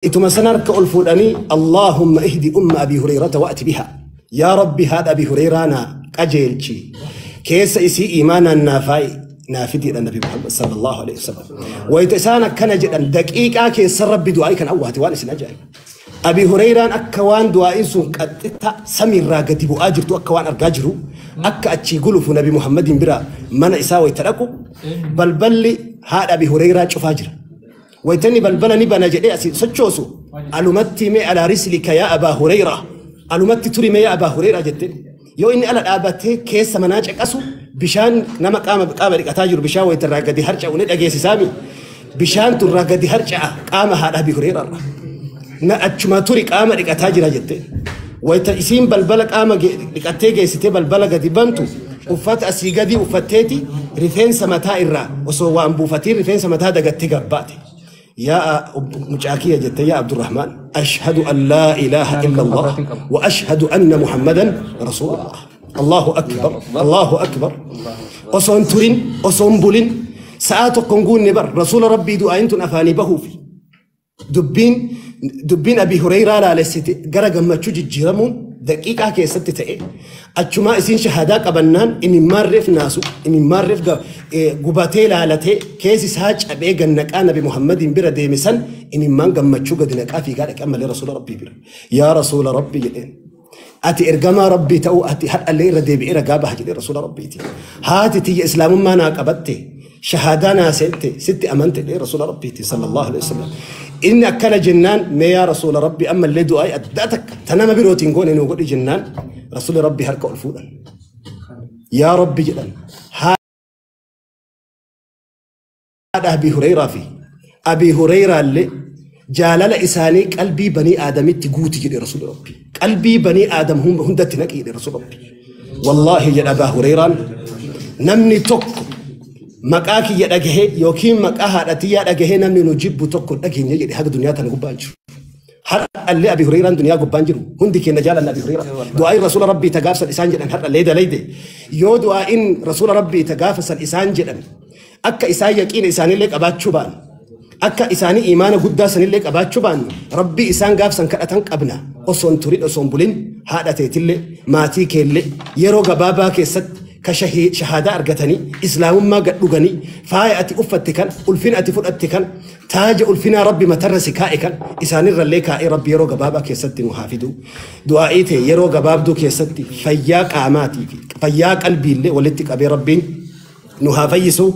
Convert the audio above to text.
Ituma san harka ol fuudhanii Allaahumma ihdi umma Abi Hurayrata wa'ati biha. Yaa Rabbi haadha Abi Hurayraa naa qajeelchi. Keessa isii iimaanaan naa faayi naa fidiidha Nabi Muhammad sallallahu alaihi wasallam. Wayita isaan akkana jedhan daqiiqaa keessa Rabbi du'aa'ii kan awwaate waan isin ajaa'iba. Abi Hurayraan akka waan du'aa'iin sun qaxxitta samiirraa gadi bu'aa jirtu akka waan argaa jiru akka achii gulufu Nabi Muhammadiin bira mana isaa wayita dhaqu balballi haadha Abi Hurayraa cufaa jira. Waytanni balbala ni bana jedhee asii sochoosu alumatti mee alaa rislika yaa Abaa Hurayraa alumatti turi mee yaa Abaa Hurayraa jetteen. Yoo inni ala dhaabatee keessa manaa caqasu bishaan nama qaama qaama dhiqataa jiru bishaan wayita irraa gadi harca'u ni dhageessisaami. Bishaantu irraa gadi harca'a qaama haadha Abii Hurayraa irraa. Na achuma turi qaama dhiqataa jira jetteen. Wayita isiin balbala qaama dhiqattee geessitee balbala gadi bantu uffata asii gadii uffatteeti rifeensa mataa irraa osoo waan buufatiin rifeensa mataa dagattee gabbaate. Yaa mucaa kiyya jette yaa Abdurrahmaan ashhadu an laa ilaaha illa Allah wa ashhadu anna Muhammadan rasuulullah. Allahu akbar Allahu akbar. Osoo hin turin osoo hin bulin sa'aa tokko hin guunne bar rasuula rabbii du'aayin tun afaanii bahuufi. Dubbiin dubbiin Abi Hureyraa laalessite gara gammachuu jijjiiramuun daqiiqaa keessatti ta'e. Achumaa isiin shahaadaa qabannaan imimmaan reef naasu, imimmaan reef gubatee laalatee keessi isaa cabee gannaqaa Nabi Muhammadiin bira deeme san imimmaan gammachuu gadi naqaa fiigaa dhaqe ammallee Rasuula Rabbii bira. Yaa Rasuula Rabbii jedheen. Ati ergamaa Rabbii ta'uu ati har'allee irra deebi'ee ragaa baha jedhee Rasuula Rabbiiti. Haati tiyya islaamummaa naa qabatte, shahaadaa naa seente, sitti amante jedhee Rasuula Rabbiiti sallallahu alaihi wasallam. Inni akkana jennaan mee yaa Rasuula Rabbii ammallee du'aa addaa takka ta nama birootiin goone nuu godhi jennaan Rasuulli Rabbii harka ol fuudhan. Yaa Rabbi jedhan. Haadha Abii Hureyraa fi Abii Hureyraallee jaalala isaanii qalbii banii Aadamitti guuti jedhe Rasuulli Rabbii. Qalbii banii Aadam hundatti naqi jedhe Rasuulli Rabbii. Wallaahi jedha Abaa Hureyraan namni tokko maqaa kiyya dhagahee yookiin maqaa haadha tiyyaa dhagahee namni nu jibbu tokko hin dhageenye jedhe haga duniyaa tana gubbaa jiru. Har'allee Abi Hureyraan duniyaa gubbaan jiru. Hundi keenya jaalanna Abi Hureyraa. Du'aa'iin Rasuula Rabbii ta gaafsan isaan jedhan har'allee dalayde. Yoo du'aa'iin Rasuula Rabbii ta gaafasan isaan jedhan akka isaan yaqiina isaanillee qabaachuu baan akka isaanii imaana guddaa sanillee qabaachuu baan Rabbii isaan gaafsan kadhatan qabna. Osoo hin turin osoo hin bulin haadha teetillee maatii keellee yeroo gabaabaa keessatti ka shahaadaa argatanii islaamummaa gad dhuganii faaya ati uffatte kan ulfina ati fudhatte kan taaja ulfinaa Rabbi matarra si kaa'e kan isaanirrallee kaa'ee Rabbi yeroo gabaabaa keessatti nu haa fidu. Du'aa'ii ta'e yeroo gabaabduu keessatti fayyaa qaamaatii fi fayyaa qalbiillee walitti qabee Rabbiin nu haa fayyisu.